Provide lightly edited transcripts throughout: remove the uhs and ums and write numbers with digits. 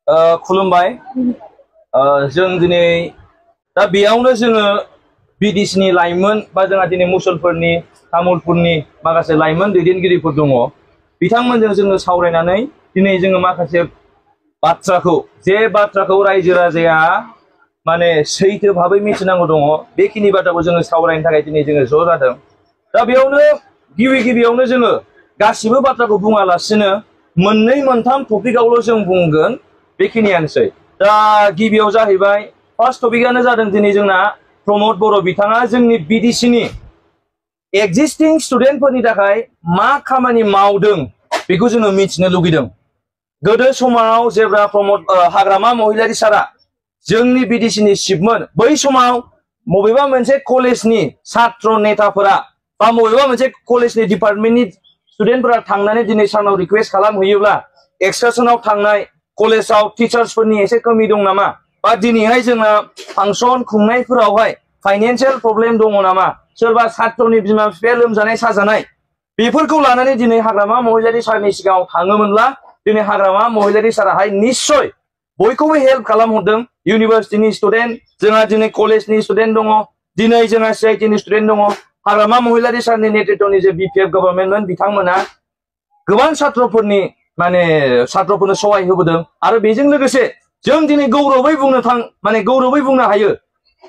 खुलुमबाय जों दिनै दा बेयावनो जोङो बिदेशनि लाइमोन बा जोंहा दिनै मुसलफोरनि तामुलफोरनि माखासे लाइमोन दैदेनगिरिफोर दङ बिथांमोनजों जोङो सावरायनानै दिनै जोङो माखासे बाथ्राखौ जे बाथ्राखौ रायजो राजाया माने सैथो भाबै मिथिनांगौ दङ बेखिनि बाथ्राखौ जोङो सावरायनो थाखाय दिनै जोङो ज' जादों दा बेयावनो गिबियावनो जोङो गासिबो बाथ्राखौ बुङालासिनो मोननै मोनथाम टपिकआवल' जों बुंगोन बेखिनियानोसै दा गिबियाव जाहैबाय फार्स्ट टपिकआनो जादों दिनै जोंना प्रमद बर' बिथाङा जोंनि बिटिसिनि एक्जिस्टिं स्टुडेन्टफोरनि थाखाय मा खामानि मावदों बेखौ जोङो मिथिनो लुगैदों गोदो समाव जेब्ला प्रमद हाग्रामा महिलारी सारा जोंनि बिटिसिनि चिफमोन बै समाव बबेबा मोनसे कलेजनि छात्र नेताफोरा बा बबेबा मोनसे कलेजनि डिपार्टमेन्टनि स्टुडेन्टफोरा थांनानै दिनै सारनाव रिक्वेस्ट खालामहैयोब्ला एक्सकार्सनाव थांनाय कलेजाव टिचार्सफोरनि एसे कमी दं नामा बा दिनैहाय जोंना फांसन खुंनायफोरावहाय फाइनेन्शियेल प्रब्लेम दङ नामा सोरबा छात्रनि बिमा बिफाया लोमजानाय साजानाय बेफोरखौ लानानै दिनै हाग्रामा महिलारी सारनि सिगाङाव थाङोमोनब्ला दिनै हाग्रामा महिलारी साराहाय निश्चय बयखौबो हेल्प खालामहरदों इउनिभार्सिटिनि स्टुडेन्ट जोंहा दिनै कलेजनि स्टुडेन्ट दङ दिनै जोंहा सिआइटिनि स्टुडेन्ट दङ हाग्रामा महिलारी सारनि नेतृत्वनि जे बिपिएफ गभर्नमेन्टमोन बिथांमोना गोबां छात्रफोरनि माने छात्रफोरनो सहाय होबोदों आरो बेजों लोगोसे जों दिनै गौरबै बुंनो हायो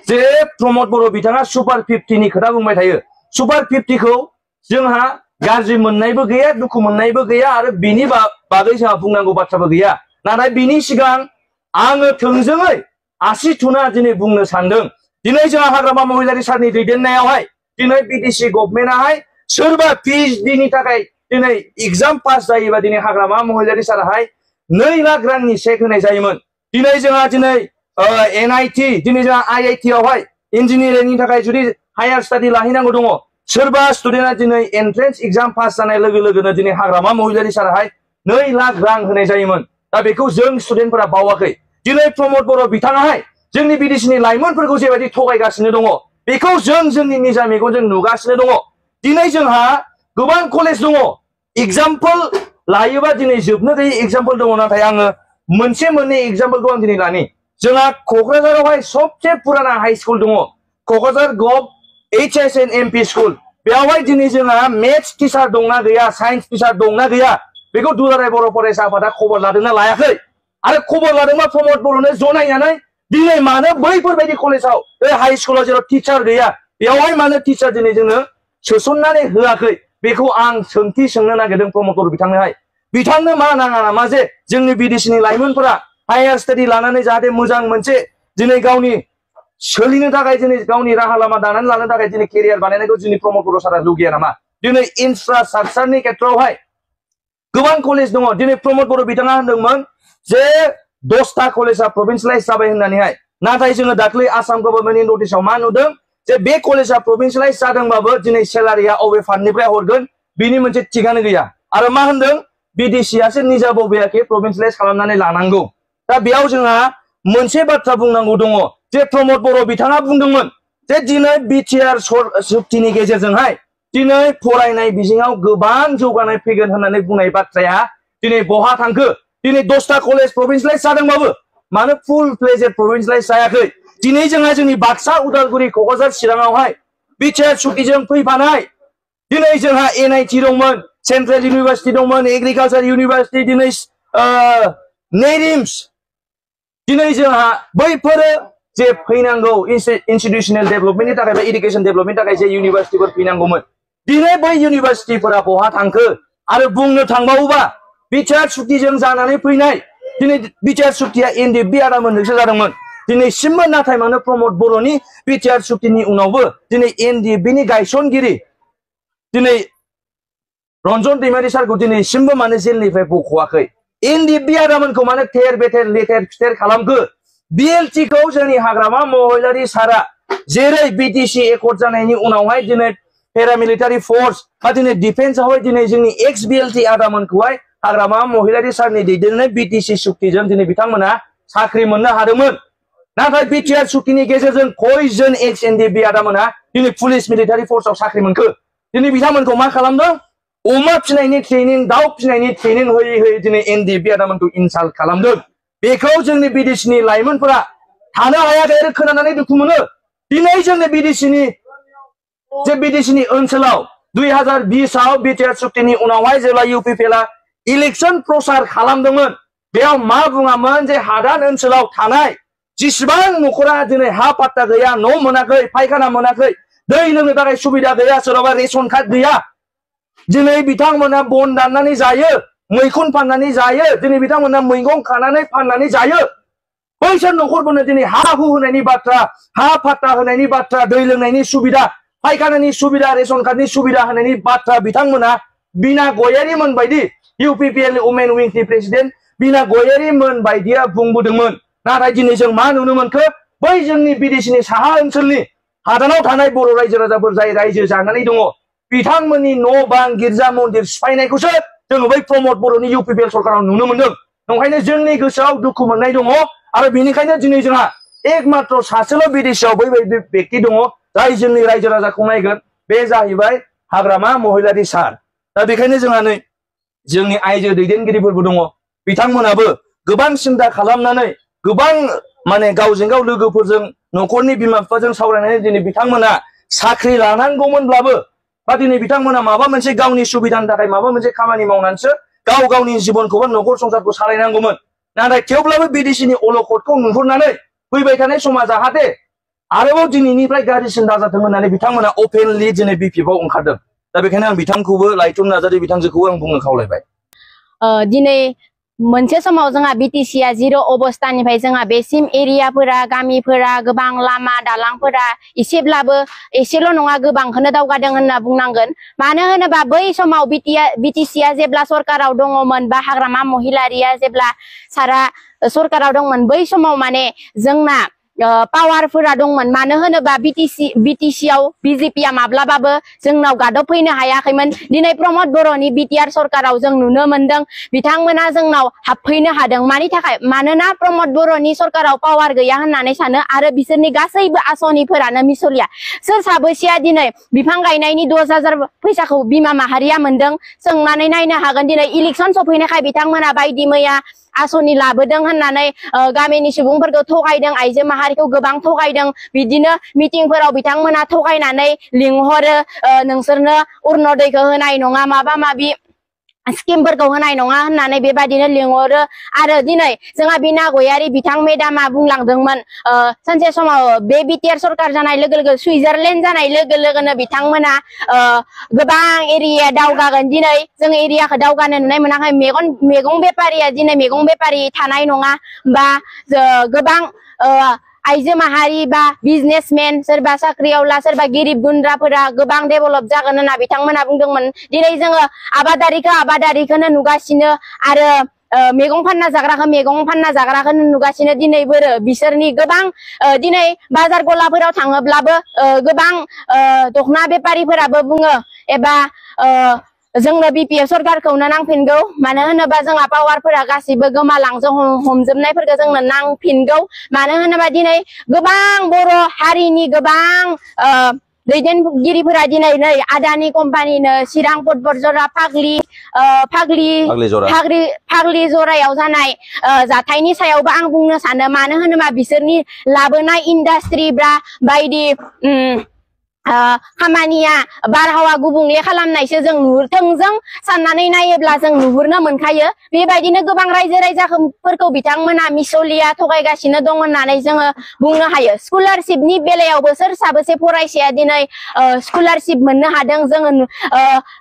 जे प्रमद बर' बिथाङा सुपार 50 नि खोथा बुंबाय थायो सुपार 50 खौ जोंहा गाज्रि मोननायबो गैया दुखु मोननायबो गैया आरो बिनि बागै जोंहा बुंनांगौ बाथ्राबो गैया नाथाय बिनि सिगां आङो थोंजोङै आसि थुना दिनै बुंनो सानदों दिनै जोंहा हाग्रामा महिलारी सारनि दैदेननायावहाय दिनै बिटिसि गभर्नमेन्टआहाय सोरबा पिएइचडि थाखाय दिनै एग्जाम पास जायोबा दिनै हाग्रामा महिलारी साराहाय 2 लाख रांनि चेक होनाय जायोमोन दिनै जोंहा एनआईटी दिनै जोंहा आईआईटी आवहाय इन्जिनियारिंनि थाखाय जुदि हायार स्टाडि लाहैनांगौ दङ सोरबा स्टुडेन्टआ दिनै एन्ट्रेन्स एग्जाम पास जानाय लोगो लोगोनो दिनै हाग्रामा महिलारी साराहाय 2 लाख रां होनाय जायोमोन दा बेखौ जों स्टुडेन्टफोरा बावाखै दिनै प्रमद बर' बिथाङाहाय जोंनि बिटिसिनि लाइमोनफोरखौ जेबायदि थगायगासिनो दङ बेखौ जोंनि निजा मेगनजों नुगासिनो दङ दिनै जोंहा गोबां कलेज दङ एग्जाम्पल लायोबा दिनै जोबनो गैयै एग्जाम्पल दङ नाथाय आङो मोनसे मोननै एग्जाम्पलखौ आं दिनै लानि जोंहा क'क्राझारावहाय सबसे पुराना हाई स्कुल दङ क'क्राझार गभ HSN MP स्कुल बेयावहाय दिनै जोंहा मेथ्स टिचार दंना गैया साइन्स टिचार दंना गैया बेखौ दुलाराय बर' फरायसा आफादा खबर लादोंना लायाखै आरो खबर लादोंबा प्रमद बर'नो जनायनानै दिनै मानो बैफोरबायदि कलेजाव बे हाई स्कुलाव जेराव टिचार गैया बेयावहाय मानो टिचार दिनै जोंनो सोसननानै होआखै बेखौ आं सोंथि सोंनो नागिरदों प्रमद बर' बिथांनोहाय बिथांनो मा नाङा नामा जे जोंनि बिटिसिनि लाइमोनफोरा हायार स्टाडि लानानै जाहाथे मोजां मोनसे दिनै गावनि सोलिनो थाखाय दिनै गावनि राहा लामा दानानै लानो थाखाय दिनै केरियार बानायनायखौ दिनै प्रमद बर' सारा लुगैया नामा दिनै इनफ्रास्ट्राक्चारनि खेथ्रआवहाय गोबां कलेज दङ दिनै प्रमद बर' बिथाङा होनदोंमोन जे 10टा कलेजा प्रभिन्सियेलाइज जाबाय होननानैहाय नाथाय जोङो दाख्लै आसाम गभर्नमेन्टनि नटिसआव मा नुदों जे बे कलेजा प्रभिन्सियेलाइज जादोंबाबो दिनै सेलारिया अबे फान्डनिफ्राय हरगोन बिनि मोनसे थिगानो गैया आरो मा होनदों बिटिसिआसो निजा बबेयाखै प्रभिन्सियेलाइज खालामनानै लानांगौ दा बेयाव जोंहा मोनसे बाथ्रा बुंनांगौ दङ जे प्रमद बर' बिथाङा बुंदोंमोन जे दिनै बिटिआर सुक्तिनि गेजेरजोंहाय दिनै फरायनाय बिजोङाव गोबां जौगानाय फैगोन होननानै बुंनाय बाथ्राया दिनै बहा थांखो दिनै 10टा कलेज प्रभिन्सियेलाइज जादोंबाबो मानो फुल फ्लेजेड प्रभिन्सियेलाइज जायाखै दिनै जोंहा जोंनि बाक्सा उदालगुरि क'क्राझार चिराङावहाय बिटिआर सुक्तिजों फैफानाय दिनै जोंहा एनआईटी दंमोन सेन्ट्रेल इउनिभार्सिटि दंमोन एग्रिकालचार इउनिभार्सिटि दिनै नेरिम्स दिनै जोंहा बैफोरो जे फैनांगौ इन्स्टिट्यूशनेल डेभेलपमेन्टनि थाखाय बा एडुकेशन डेभेलपमेन्टनि थाखाय जे इउनिभार्सिटिफोर फैनांगौमोन दिनै बै इउनिभार्सिटिफोरा बहा थांखो आरो बुंनो थांबावोबा बिटिआर सुक्तिजों जानानै फैनाय दिनै बिटिआर सुक्तिया एनडिएफबि आदामोनजोंसो जादोंमोन दिनैसिमबो नाथाय मानो प्रमद बर'नि बिटिआर सुक्तिनि उनावबो दिनै एनडिएफबिनि गायसनगिरि दिनै रन्जन दैमारि सारखौ दिनैसिमबो मानो जेलनिफ्राय बख'वाखै एनडिएफबि आदामोनखौ मानो थेर बेथेर लेथेर फिथेर खालामखो बिएलटिखौ जोंनि हाग्रामा महिलारी सारा जेरै बिटिसि एकर्ड जानायनि उनावहाय दिनै पेरामिलिटारि फोर्स बा दिनै डिफेन्सआवहाय दिनै जोंनि एक्स बिएलटि आदामोनखौहाय हाग्रामा महिलारी सारनि दैदेननाय बिटिसि सुक्तिजों दिनै बिथांमोना साख्रि मोननो हादोंमोन नाथाय बिटिआर सुक्तिनि गेजेरजों कयजन एक्स एनडिएफबि आदामोनहा दिनै पुलिस मिलिटारि फोर्सआव साख्रि मोनखो दिनै बिथांमोनखौ मा खालामदों अमा फिनायनि ट्रेनिं दाउ फिनायनि ट्रेनिं होयै होयै दिनै एनडिएफबि आदामोनखौ इनसाल्ट खालामदों बेखौ जोंनि बिदेशनि लाइमोनफोरा थानो हायाखै आरो खोनानानै दुखु मोनो दिनै जोंनि बिदेशनि ओनसोलाव 2020 बिटिआर सुक्तिनि उनावहाय जेब्ला इउपिपिएलआ इलेक्शन प्रचार खालामदोंमोन बेयाव मा बुङामोन जे हादान ओनसोलाव थानाय जिसिबां नखरा दिनै हा पाट्टा गैया न' मोनाखै फायखाना मोनाखै दै लोंनो थाखाय सुबिदा गैया सोरबा रेशन कार्ड गैया दिनै बिथांमोना बन दाननानै जायो मैखुन फाननानै जायो दिनै बिथांमोना मैगं खानानै फाननानै जायो बैसोर नखरफोरनो दिनै हा हु होनायनि बाथ्रा हा पाट्टा होनायनि बाथ्रा दै लोंनायनि सुबिदा फायखानानि सुबिदा रेशन कार्डनि सुबिदा होनायनि बाथ्रा बिथांमोना बिना गयारिमोन बायदि इउपिपिएल वुमेन विंगनि प्रेसिडेन्ट बिना गयारिमोन बायदिया बुंबोदोंमोन नाथाय दिनै जों मा नुनो मोनखो बै जोंनि बिदेशनि साहा ओनसोलनि हादानाव थानाय बर' रायजो राजाफोर जाय रायजो जानानै दङ बिथांमोननि न' बां गिर्जा मन्दिर सिफायनायखौसो जोङो बै प्रमद बर'नि इउपिपिएल सरकाराव नुनो मोनदों ओंखायनो जोंनि गोसोआव दुखु मोननाय दङ आरो बेनिखायनो दिनै जोंहा एकमात्र सासेल' बिदेशआव बैबायदि बेक्ति दङ जाय जोंनि रायजो राजाखौ नायगोन बे जाहैबाय हाग्रामा महिलारि सार दा बेखायनो जोंहा नै जोंनि आइजो दैदेनगिरिफोरबो दङ बिथांमोनाबो गोबां सिन्था खालामनानै गोबां माने गावजों गाव लोगोफोरजों न'खरनि बिमा बिफाजों सावरायनानै दिनै बिथांमोना साख्रि लानांगौमोनब्लाबो बा दिनै बिथांमोना माबा मोनसे गावनि सुबिदानि थाखाय माबा मोनसे खामानि मावनानैसो गावनि जिबनखौ बा न'खर संसारखौ सालायनांगौमोन नाथाय थेवब्लाबो बिदेशनि अलखदखौ नुहुरनानै फैबाय थानाय समा जाहाथे आरोबाव दिनैनिफ्राय गाज्रिसिन दाजाथों होननानै बिथांमोना अपेनलि दिनै बिपिएफआव ओंखारदों दा बेखायनो आं बिथांखौबो लाइथुम नार्जारि बिथांजोखौबो आं बुंनो खावलायबाय दिनै मोनसे समाव जोंहा बिटिसिआ जिर' अबस्थानिफ्राय जोंहा बेसिम एरियाफोरा गामिफोरा गोबां लामा दालांफोरा एसेल' नङा गोबांखौनो दावगादों होनना बुंनांगोन मानो होनोबा बै समाव बिटिसिआ जेब्ला सरकाराव दङमोन बा हाग्रामा महिलारिया जेब्ला सारा सरकाराव दंमोन बै समाव माने जोंना पावारफोरा दंमोन मानो होनोबा बिटिसिआव बिजेपिआ माब्लाबाबो जोंनाव गादबफैनो हायाखैमोन दिनै प्रमद बर'नि बिटिआर सरकाराव जों नुनो मोनदों बिथांमोना जोंनाव हाबफैनो हादों मानि थाखाय मानोना प्रमद बर'नि सरकाराव पावार गैया होननानै सानो आरो बिसोरनि गासैबो आसनिफोरानो मिसलिया सोर साबैसेया दिनै बिफां गायनायनि 10,000 फैसाखौ बिमा माहारिया मोनदों सोंनानै नायनो हागोन दिनै इलेक्सन सफैनायखाय बिथांमोना बायदि मैया आसनि लाबोदों होननानै गामिनि सुबुंफोरखौ थगायदों आइजो माहारिखौ गोबां थगायदों बिदिनो मिटिंफोराव बिथांमोना थगायनानै लिंहरो नोंसोरनो अरुण'दयखौ होनाय नङा माबा माबि स्किमफोरखौ होनाय नङा होननानै बेबादिनो लिंहरो आरो दिनै जोंहा बिना गयारि बिथां मेडामा बुंलांदोंमोन सानसे समाव बे बिटिआर सरकार जानाय लोगो लोगो सुइजारलेण्ड जानाय लोगो लोगोनो बिथांमोना गोबां एरिया दावगागोन दिनै जों एरियाखौ दावगानो नुनाय मोनाखै मैगं बेफारिया दिनै मैगं बेफारि थानाय नङा बा गोबां आइजो माहारि बा बिजनेसमेन सोरबा साख्रियावला सोरबा गरिब गुन्द्राफोरा गोबां डेभेलप जागोन होनना बिथांमोना बुंदोंमोन दिनै जोङो आबादारिखौनो नुगासिनो आरो मैगं फानना जाग्राखौ नुगासिनो दिनै बिसोरनि गोबां दिनै बाजार गलाफोराव थाङोब्लाबो गोबां दखना बेफारिफोराबो बुङो एबा जोंनो बिपिएफ सरकारखौनो नांफिनगौ मानो होनोबा जोंहा पावारफोरा गासिबो गोमालांजों हमजोबनायफोरखौ जोंनो नांफिनगौ मानो होनोबा दिनै गोबां बर' हारिनि गोबां दैदेनगिरिफोरा दिनै नै आदानि कम्पानिनो चिरां पटबरजरा फाग्लि जरायाव जानाय जाथायनि सायावबो आं बुंनो सानो मानो होनोबा बिसोरनि लाबोनाय इन्डास्ट्रि बा बायदि खामानिया बारहावा गुबुंले खालामनायसो जों नुहुरथोंजों साननानै नायोब्ला जों नुहुरनो मोनखायो बेबायदिनो गोबां रायजो राजाफोरखौ बिथांमोना मिसलिया थगायगासिनो दं होननानै जोङो बुंनो हायो स्कलारशिपनि बेलायावबो सोर साबेसे फरायसाया दिनै स्कलारशिप मोननो हादों जोङो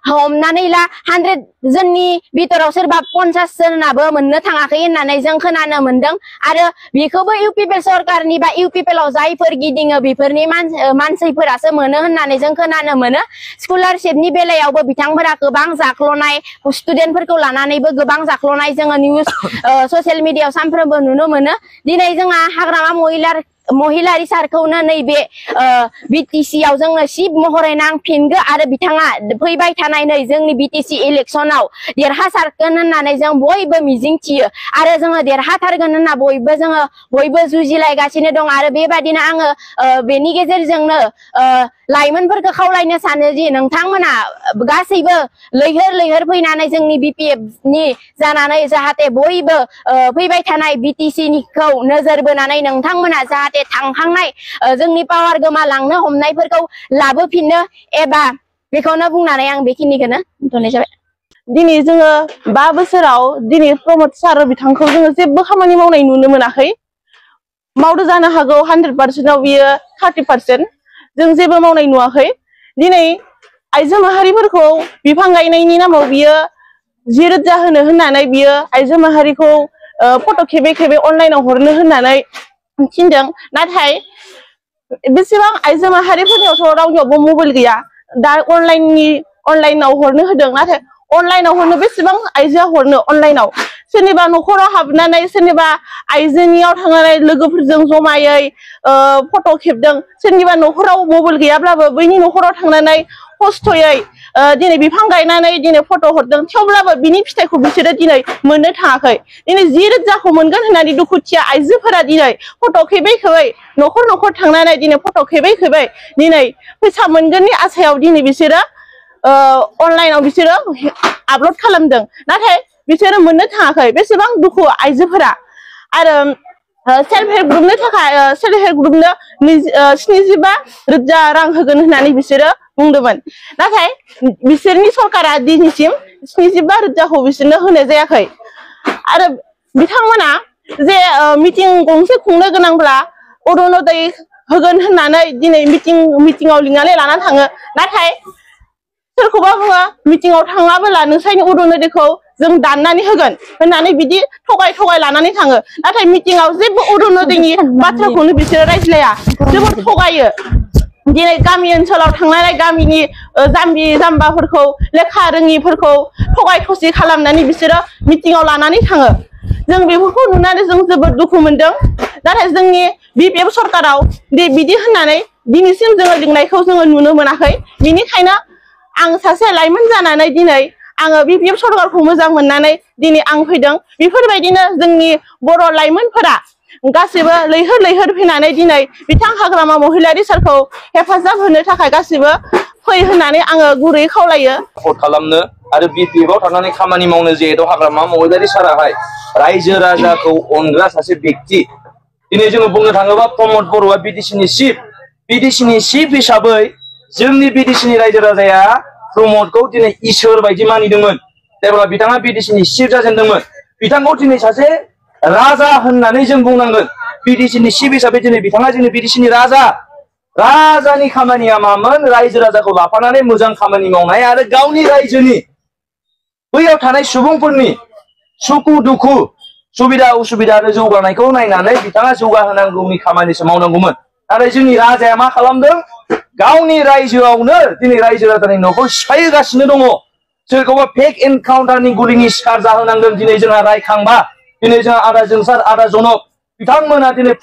हमनानै ला 100 जननि बिथोराव सोरबा 50 जनाबो मोननो थाङाखै होननानै जों खोनानो मोनदों आरो बेखौबो इउपिपिएल सरकारनि बा इउपिपिएलआव जायफोर गिदिङो बेफोरनि मानसिफोरासो मोनो होननानै जों खोनानो मोनो स्कलारशिपनि बेलायावबो बिथांमोना गोबां जाख्ल'नाय स्टुडेन्टफोरखौ लानानैबो गोबां जाख्ल'नाय जोङो निउज ससियेल मिडियायाव सानफ्रोमबो नुनो मोनो दिनै जोंहा हाग्रामा महिलारि सारखौनो नैबे बिटिसि आव जोंनो चिफ महरै नांफिनगो आरो बिथाङा फैबाय थानाय नै जोंनि बिटिसि इलेक्शनाव देरहासारगोन होननानै जों बयबो मिजिंथियो आरो जोङो देरहाथारगोन होनना बयबो जुजिलायगासिनो दं आरो बेबादिनो आङो बेनि गेजेरजोंनो लाइमोनफोरखौ खावलायनो सानो जि नोंथांमोना गासैबो लैहोर फैनानै जोंनि बिपिएफ नि जानानै जाहाथे बयबो फैबाय थानाय बिटिसि निखौ नोजोर बोनानै नोंथांमोना जाहाथे थांखांनाय जोंनि पावार गोमालांनो हमनायफोरखौ लाबोफिननो एबा बेखौनो बुंनानै आं बेखिनिखौनो दोनथ'नाय जाबाय। दिनै जोङो 5 बोसोराव दिनै प्रमद सार बिथांखौ जोङो जेबो खामानि मावनाय नुनो मोनाखै। मावदो जानो हागौ 100% आव बियो 30% जों जेबो मावनाय नुवाखै। दिनै आइजो माहारिफोरखौ बिफां गायनायनि नामाव बियो 10,000 होनो होननानै बियो आइजो माहारिखौ फट' खेबे अनलाइनाव हरनो होननानै थिनदों। नाथाय बेसेबां आइजो माहारिफोरनियावथ' रावनियावबो मबाइल गैया। दा अनलाइनाव हरनो होदों। नाथाय अनलाइनाव हरनो बेसेबां आइजोआ हरनो अनलाइनाव सोरनिबा न'खराव हाबनानै सोरनिबा आइजोनियाव थांनानै लोगोफोरजों जमायै फट' खेबदों। सोरनिबा न'खराव मबाइल गैयाब्लाबो बैनि न'खराव थांनानै खस्थ'यै दिनै बिफां गायनानै दिनै फट' हरदों। थेवब्लाबो बिनि फिथाइखौ बिसोरो दिनै मोननो थाङाखै। दिनै 10,000खौ मोनगोन होननानै दुखुथिया आइजोफोरा दिनै फट' खेबै न'खर थांनानै दिनै फट' खेबै दिनै फैसा मोनगोननि आसायाव दिनै बिसोरो अनलाइनाव बिसोरो आपल'ड खालामदों। नाथाय बिसोरो मोननो थाङाखै। बेसेबां दुखु आइजोफोरा आरो सेल्फ हेल्प ग्रुपनो 75,000 रां होगोन होननानै बिसोरो बुंदोंमोन। नाथाय बिसोरनि सरकारा दिनैसिम 75,000खौ बिसोरनो होनाय जायाखै। आरो बिथांमोना जे मिटिं गंसे खुंनो गोनांब्ला अरुनदय होगोन होननानै दिनै मिटिंआव लिंनानै लानानै थाङो। नाथाय सोरखौबा बुङो मिटिंआव थाङाबोला नोंसानि अरुनदयखौ जों दाननानै होगोन होननानै बिदि थगाय लानानै थाङो। नाथाय मिटिंआव जेबो अरुनदयनि बाथ्राखौनो बिसोरो रायज्लाया। जोबोद थगायो। दिनै गामि ओनसोलाव थांनानै गामिनि जाम्बि जाम्बाफोरखौ लेखा रोङिफोरखौ थगाय थसि खालामनानै बिसोरो मिटिंआव लानानै थाङो। जों बेफोरखौ नुनानै जों जोबोद दुखु मोनदों। नाथाय जोंनि बिपिएफ सरकाराव बिदि होननानै दिनैसिम जोङो लिंनायखौ जोङो नुनो मोनाखै। बेनिखायनो आं सासे लाइमोन जानानै दिनै आङो बिपिएफ सरकारखौ मोजां मोननानै दिनै आं फैदों। बेफोरबायदिनो जोंनि बर' लाइमोनफोरा गासिबो लैहोर फैनानै दिनै बिथां हाग्रामा महिलारि सारखौ हेफाजाब होनो थाखाय गासिबो फै होननानै आङो गुरैयै खावलायो। सापर्ट खालामनो आरो बिपिएफ आव थांनानै खामानि मावनो जिहेतु हाग्रामा महिलारि साराहाय रायजो राजाखौ अनग्रा सासे व्यक्ति। दिनै जोङो बुंनो थाङोबा प्रमद बर'आ बिटिसिनि चिफ हिसाबै जोंनि बिटिसिनि रायजो राजाया प्रमदखौ दिनै इसोर बायदि मानिदोंमोन। जेब्ला बिथाङा बिटिसिनि चिफ जाजेनदोंमोन बिथांखौ दिनै सासे राजा होननानै जों बुंनांगोन। बिटिसिनि चिफ हिसाबै दिनै बिथाङा जोंनि बिटिसिनि राजानि खामानिया मामोन? रायजो राजाखौ लाफानानै मोजां खामानि मावनाय आरो गावनि रायजोनि बैयाव थानाय सुबुंफोरनि सुखु दुखु सुबिदा उसुबिदा आरो जौगानायखौ नायनानै बिथाङा जौगाहोनांगौनि खामानिसो मावनांगौमोन। नाथाय जोंनि राजाया मा खालामदों? गावनि रायजोआवनो दिनै रायजो राजानि न'खौ सिफायहोगासिनो दङ। सोरखौबा फेक एनकाउन्टारनि गुलिनि शिकार जाहोनांदों। दिनै जोंहा रायखांबा दिनै जोंहा आदा जोंसार आदा जनक बिथांमोना दिनै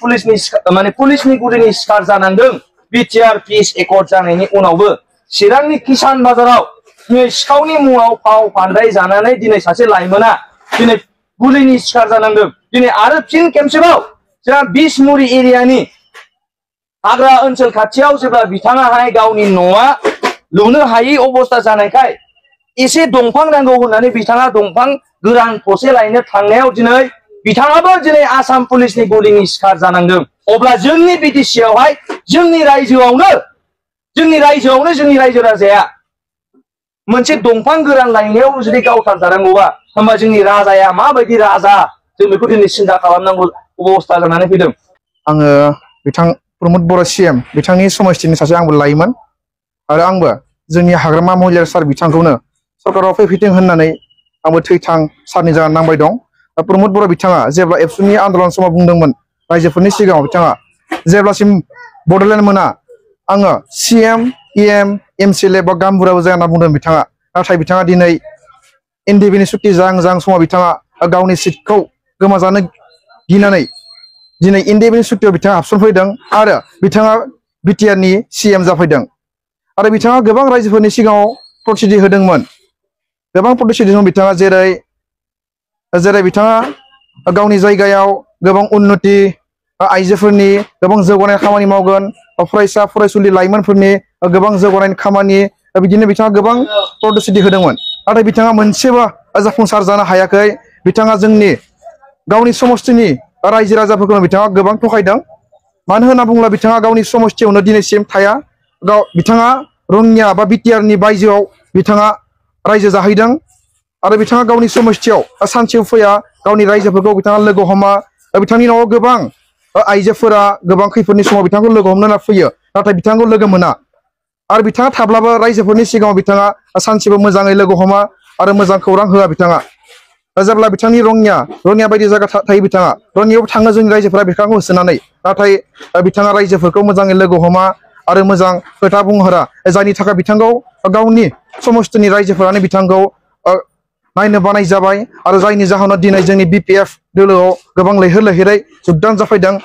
पुलिसनि गुलिनि शिकार जानांदों। बिटिआर पिस एकर्ड जानायनि उनावबो चिरांनि किसान बाजाराव दिनै सिखावनि मुङाव फाव फान्दाय जानानै दिनै सासे लाइमोना दिनै गुलिनि शिकार जानांदों। दिनै आरो फिन खेबसेबाव जोंहा बिसमुरि एरियानि हाग्रा ओनसोल खाथियाव जेब्ला बिथाङाहाय गावनि न'आ लुनो हायै अबस्था जानायखाय एसे दंफां नांगौ होननानै बिथाङा दंफां गोरान थसे लायनो थांनायाव दिनै बिथाङाबो दिनै आसाम पुलिसनि गुलिनि शिकार जानांदों। अब्ला जोंनि बिटिसिआवहाय जोंनि रायजोआवनो जोंनि रायजो राजाया मोनसे दंफां गोरान लायनायाव जुदि गावथार जानांगौबा होमबा जोंनि राजाया माबायदि राजा जों बेखौ दिनै सिन्था खालामनांगौ अबस्था जानानै फैदों। आङो बिथां प्रमद बर' सिएम बिथांनि समस्थिनि सासे आंबो लाइमोन आरो आंबो जोंनि हाग्रामा महिलारि सार बिथांखौनो सरकाराव फैफिनथों होननानै आंबो थैथां सारनि जानानै नांबाय दं। प्रमद बर' बिथाङा जेब्ला एबसुनि आन्दलन समाव बुंदोंमोन रायजोफोरनि सिगाङाव बिथाङा जेब्लासिम बड'लेण्ड मोना आङो सिएम इएम एमसिएलए बा गामबुराबो जाया होनना बुंदों बिथाङा। नाथाय बिथाङा दिनै एनडिएफबि नि सुक्ति जाहां समाव बिथाङा गावनि सिटखौ गोमाजानो गिनानै दिनै इन्डिपेन्डेन्स सुक्तियाव बिथाङा हाबसनफैदों आरो बिथाङा बिटिआरनि CM जाफैदों आरो बिथाङा गोबां रायजोफोरनि सिगाङाव प्रतिश्रुति होदोंमोन गोबां प्रतिश्रुति दं बिथाङा जेरै बिथाङा गावनि जायगायाव गोबां उन्नति आइजोफोरनि गोबां जौगानाय खामानि मावगोन फरायसा फरायसुलि लाइमोनफोरनि गोबां जौगानाय खामानि बिदिनो बिथाङा गोबां प्रतिश्रुति होदोंमोन नाथाय बिथाङा मोनसेबो जाफुंसार जानो हायाखै बिथाङा जोंनि गावनि समस्तिनि रायजो राजाफोरखौ बिथाङा गोबां थगायदों मानो होनना बुङोब्ला बिथाङा गावनि समस्तियावनो दिनैसिम थाया बिथाङा रङिया बा बिटिआरनि बायजोआव बिथाङा रायजो जाहैदों आरो बिथाङा गावनि समस्तियाव सानसेयाव फैया गावनि रायजोफोरखौ बिथाङा लोगो हमा बिथांनि न'आव गोबां आइजोफोरा गोबां खैफोदनि समाव बिथांखौ लोगो हमनो होनना फैयो नाथाय बिथांखौ लोगो मोना आरो बिथाङा थाब्लाबो रायजोफोरनि सिगाङाव बिथाङा सानसेबो मोजाङै लोगो हमा आरो मोजां खौरां होआ बिथाङा जेब्ला बिथांनि रङिया बायदि जायगा थायो बिथाङा रङियाव थाङो जोंनि रायजोफोरा बिथांखौ होसोनानै नाथाय बिथाङा रायजोफोरखौ मोजाङै लोगो हमा आरो मोजां खोथा बुंहरा जायनि थाखाय बिथांखौ गावनि समस्तिनि रायजोफोरानो बिथांखौ नायनो बानाय जाबाय आरो जायनि जाहोनाव दिनै जोंनि BPF दोलोआव गोबां लैहोर लैहोरै जुगदान जाफैदों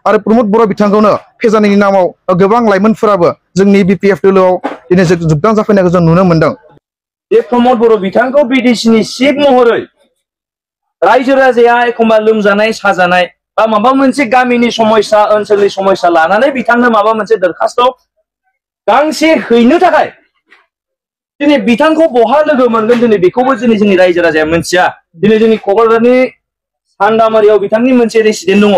आरो प्रमद बर' बिथांखौनो फेजानायनि नामाव गोबां लाइमोनफोराबो जोंनि BPF दोलोआव दिनै जुगदान जाफैनायखौ जों नुनो मोनदों बे प्रमद बर' बिथांखौ बिटिसिनि चिफ महरै रायजो राजाया एखमबा लोमजानाय साजानाय बा माबा मोनसे गामिनि समस्या ओनसोलनि समस्या लानानै बिथांनो माबा मोनसे दरखास्त गांसे हैनो थाखाय दिनै बिथांखौ बहा लोगो मोनगोन दिनै बेखौबो जोंनि रायजो राजाया मिथिया दिनै जोंनि क'क्राझारनि सान्दामारियाव बिथांनि मोनसे रेसिडेन्ट दङ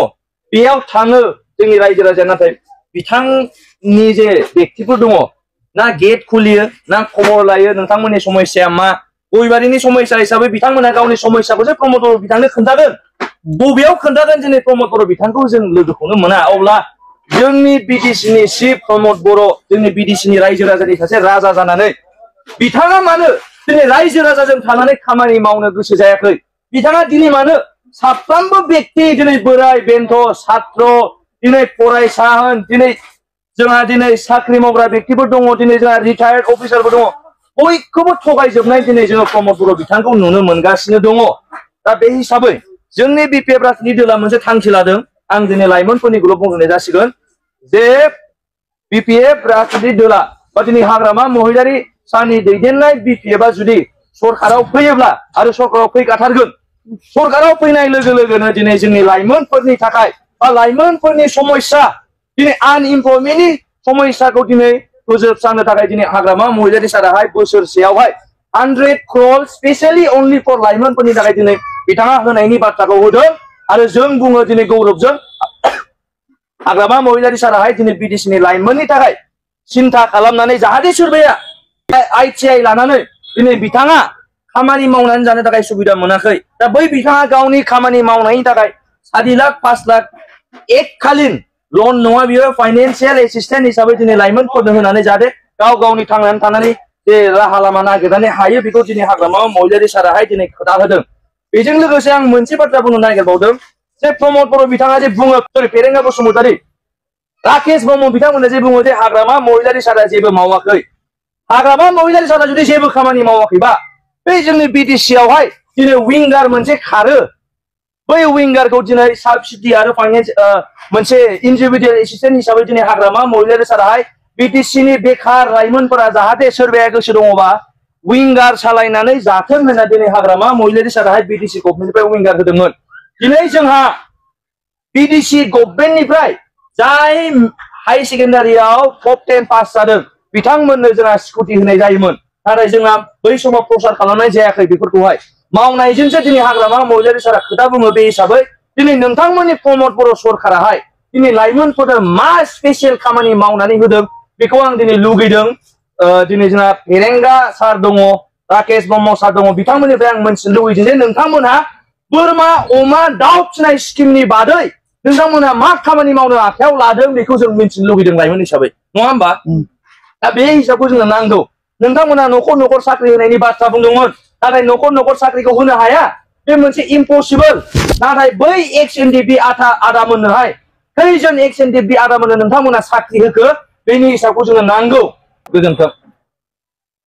बेयाव थाङो जोंनि रायजो राजाया नाथाय बिथांनि जे बेक्तिफोर दङ ना गेट खुलियो ना खबर लायो नोंथांमोननि समस्याया मा गयबारिनि समस्या हिसाबै बिथांमोना गावनि समस्याखौसो प्रमद बर' बिथांनो खोन्थागोन बबेयाव खोन्थागोन दिनै प्रमद बर' बिथांखौ जों लोगोखौनो मोना अब्ला जोंनि बिटिसिनि चिफ प्रमद बर' जोंनि बिटिसिनि रायजो राजानि सासे राजा जानानै बिथाङा मानो दिनै रायजो राजाजों थानानै खामानि मावनो गोसो जायाखै बिथाङा दिनै मानो साफ्रोमबो बेक्ति दिनै बोराय बेन्थ छात्र दिनै फरायसा होन दिनै जोंहा दिनै साख्रि मावग्रा बेक्तिफोर दङ दिनै जोंहा रिटायार्ड अफिसारबो दङ बयखौबो थगायजोबनाय दिनै जोङो प्रमद बर' बिथांखौ नुनो मोनगासिनो दङ दा बे हिसाबै जोंनि BPF राजनिति दोला मोनसे थांखि लादों आं दिनै लाइमोनफोरनिखौल' बुंनाय जासिगोन जे BPF राजनिति दोला बा दिनै हाग्रामा महिलारि साननि दैदेननाय BPF जुदि सरकाराव फैयोब्ला आरो सरकाराव फैखाथारगोन सरकाराव फैनाय लोगो लोगोनो दिनै जोंनि लाइमोनफोरनि थाखाय बा लाइमोनफोरनि समस्या दिनै आनइमप्लयमेन्टनि समस्याखौ दिनै फोजोबस्रांनो थाखाय दिनै हाग्रामा महिलारि सानाहाय बोसोरसेयावहाय 100 crore स्पेशली ओनलि फर लाइमोनफोरनि थाखाय दिनै बिथाङा होनायनि बाथ्राखौ होदों आरो जों बुङो दिनै गौरबजों हाग्रामा महिलारि सानाहाय दिनै बिटिसिनि लाइमोननि थाखाय सिन्था खालामनानै जाहाथे सोरबाया ITI लानानै दिनै बिथाङा खामानि मावनानै जानो थाखाय सुबिदा मोनाखै दा बै बिथाङा गावनि खामानि मावनायनि थाखाय 4 लाख 5 लाख एककालीन लन नङा बियो फाइनेन्सियेल एसिस्टेन्ट हिसाबै दिनै लाइमोनफोरनो होनानै जाहाथे गावनि थांनानै थानानै जे राहा लामा नागिरनानै हायो बेखौ दिनै हाग्रामा महिलारि साराहाय दिनै खोथा होदों बेजों लोगोसे आं मोनसे बाथ्रा बुंनो नागिरबावदों जे प्रमद बर' बिथाङा जे बुङो फेरेंगा बसुमतारी राकेश ब्रह्म बिथांमोना जे बुङो जे हाग्रामा महिलारि सारा जेबो मावाखै हाग्रामा महिलारि सारा जुदि जेबो खामानि मावाखैबा बै जोंनि बिटिसियावहाय दिनै विंगार मोनसे खारो बै विंगारखौ दिनै साबसिडि आरो फाइनेन्स मोनसे इन्डिभिजुवेल एसिस्टेन्ट हिसाबै दिनै हाग्रामा महिलारि साराहाय बिटिसिनि बेखार लाइमोनफोरा जाहाथे सोरबाया गोसो दङबा विंगार सालायनानै जाथों होनना दिनै हाग्रामा महिलारि साराहाय बिटिसि गभर्नमेन्टनिफ्राय विंगार होदोंमोन दिनै जोंहा बिटिसि गभर्नमेन्टनिफ्राय जाय हाई सेकेन्डारियाव टप 10 पास जादों बिथांमोननो जोंहा स्कुटि होनाय जायोमोन नाथाय जोंहा बै समाव प्रसार खालामनाय जायाखै बेफोरखौहाय मावनायजोंसो दिनै हाग्रामा महिलारि सारा खोथा बुङो बे हिसाबै दिनै नोंथांमोननि प्रमद बर' सरकाराहाय दिनै लाइमोनफोरनो मा स्पेसियेल खामानि मावनानै होदों बेखौ आं दिनै लुगैदों दिनै जोंहा फेरेंगा सार दङ राकेश ब्रह्म सार दङ बिथांमोननिफ्राय आं मोनथिनो लुगैदों जे नोंथांमोनहा बोरमा अमा दाउ फिसिनाय स्किमनि बादै नोंथांमोनहा मा खामानि मावनो आखायाव लादों बेखौ जों मिथिनो लुगैदों लाइमोन हिसाबै नङा होमबा दा बे हिसाबखौ जोंनो नांगौ नोंथांमोना न'खर न'खर साख्रि होनायनि बाथ्रा बुंदोंमोन नाथाय न'खर न'खर साख्रिखौ होनो हाया बे मोनसे इम्पसिबल नाथाय बै XNDP आदामोननोहाय खैजन XNDP आदामोननो नोंथांमोना साख्रि होखो बेनि हिसाबखौ जोंनो नांगौ गोजोन्थों